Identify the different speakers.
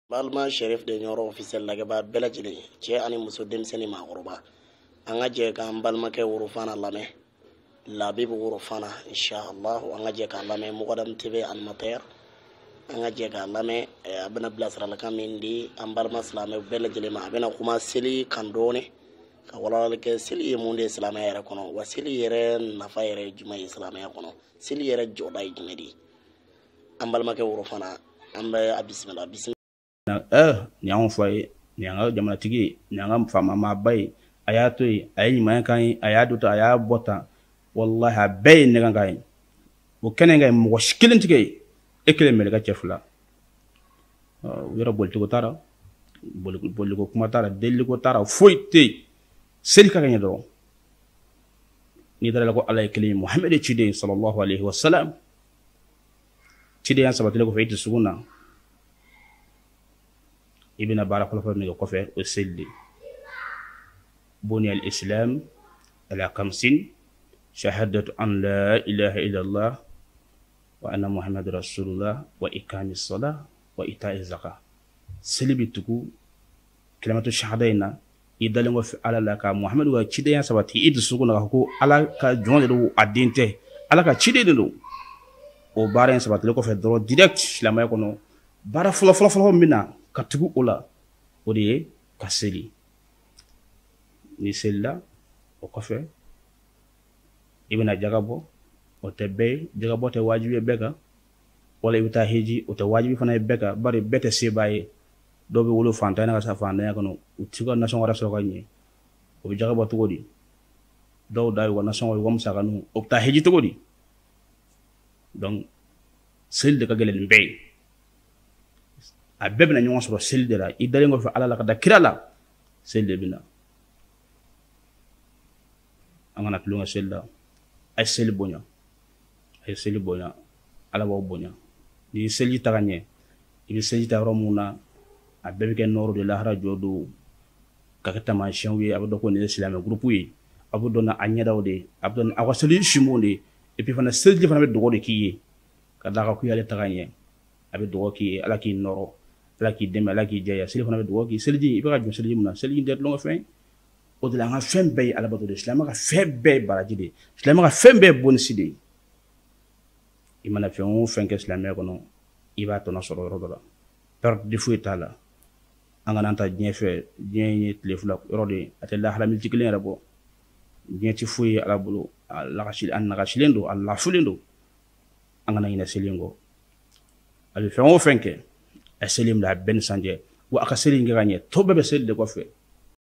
Speaker 1: Balima Cherif de Nioro officiel lajɛbaa bɛɛ lajɛlen, cɛ ani muso, denmisɛnnin, maakɔrɔba, an ka jɛ k'an balimakɛ Worofana lamɛn, Labibu Worofana, inshallah. An ka jɛ k'a lamɛn Mɔgɔdam TV animateur. An ka jɛ k'a lamɛn, a bɛna bilasiralikan min di an balima silamɛw bɛɛ lajɛlen ma. A bɛna kuma seli kan dɔɔni, ka walawalali kɛ seli ye mun de ye silamɛya yɛrɛ kɔnɔ, wa seli yɛrɛ nafa yɛrɛ ye jumɛn ye silamɛya kɔnɔ, seli yɛrɛ jɔda ye jumɛn de ye. An balimakɛ Worofana, an bɛ a bisimila, bisimila.
Speaker 2: Nin y'anw fa ye, nin y'an ka jamanatigi ye, nin y'an ka faamamaaba ye, a y'a to yen, a ye ɲumanya k'an ye, a y'a don tan, a y'a bɔ tan. Walahi, a bɛɛ ye nɛgɛn kan ye. O kɛnɛ kan yen, mɔgɔ si kelen tigɛ yen, e kelen mɛlɛkɛ cɛ fila. U yɛrɛ bolicogo t'a la, boliko kuma t'a la, deliko t'a la, foyi tɛ yen. Seli ka ɲɛ dɔrɔn. N'i dara ko Ala ye kelen ye, Muhamɛd ye ciden ye, sallallahu alaihi wa sallam, cidenya sabatilen kɔfɛ i dusukun na, i bɛna baara fɔlɔfɔlɔ min kɛ kɔfɛ, o ye seli de. Buniya al-islam ala khamsin: shahadatu an la ilaha illallah wa anna muhammad rasulullah wa ikami salah wa ita'i zaka. Seli bɛ tugu kalimatu shahada in na. I dalen kɔfɛ Ala la, ka Muhamadu ka cidenya sabati i dusukun na, k'a fɔ ko Ala ka jɔn de don, a den tɛ, Ala ka ciden de don, o baara in sabatilen kɔfɛ dɔrɔn, direct silamɛya kɔnɔ, baara fɔlɔ fɔlɔ fɔlɔ min na ka tugu o la, o de ye ka seli. N'i selila, o kɔfɛ i bɛna jaga bɔ. O tɛ bɛɛ ye, jaga bɔ tɛ wajibi ye bɛɛ kan. Wala i bɛ taa heji, o tɛ wajibi fana ye bɛɛ kan, bari bɛɛ tɛ sebaa ye. Dɔw bɛ wolo fantanya ka sa fantanya kɔnɔ, u t'i ka nasɔngɔ wɛrɛ sɔrɔ ka ɲɛ, o bɛ jaga bɔ cogo di? Dɔw da y'u ka nasɔngɔ, y'u ka musakaninw, o bɛ taa heji cogo di? Donc seli de ka gɛlɛn nin bɛɛ ye. A bɛɛ bɛna ɲɔgɔn sɔrɔ seli de la. I dalen kɔfɛ Ala la ka da kira la, seli de bɛ na. An kana tulon kɛ seli la. A ye seli bonya, a ye seli bonya, Ala b'aw bonya. N'i ye seliji ta ka ɲɛ, i bɛ seliji ta yɔrɔ mun na, a bɛɛ bɛ kɛ nɔrɔ de lahara jɔ don, ka kɛ taamasiyɛnw ye. A bɛ dɔn ko nin ye silamɛ groupe ye, a bɛ dɔn a ɲɛdaw de ye, a bɛ dɔn aw ka seliji simonw de ye. Et puis fana, seliji fana bɛ dugawu de k'i ye, ka d'a kan k'i y'ale ta ka ɲɛ. A bɛ dugawu k'i ye, Ala k'i nɔrɔ, Ala k'i dɛmɛ, Ala k'i jɛya. Seli fana bɛ dugawu k'i. Seliji, i bɛ ka jɔ seliji mun na, seliji tɛ tulonkɛ fɛn. O de la, an ka fɛn bɛɛ ye alabato de ye. Silamɛ ka fɛn bɛɛ ye baraji de ye, silamɛ ka fɛn bɛɛ ye bonus de ye. I mana fɛn o fɛn kɛ silamɛya kɔnɔ, i b'a tɔnɔ sɔrɔ yɔrɔ dɔ la, perte foyi t'a la. An kana ta diɲɛ fɛ. Diɲɛ ye tile fila yɔrɔ de ye, a tɛ lahara miniti kelen yɛrɛ bɔ. Diɲɛ tɛ foyi ye Ala bolo, a lagasi, a nagasilen don, a lafulen don. An kana ɲinɛ seli in kɔ. A bɛ fɛn o fɛn kɛ, a seli bila a bɛɛ ni san cɛ, wa a ka seli in kɛ ka ɲɛ. Tɔ bɛɛ bɛ seli de kɔfɛ.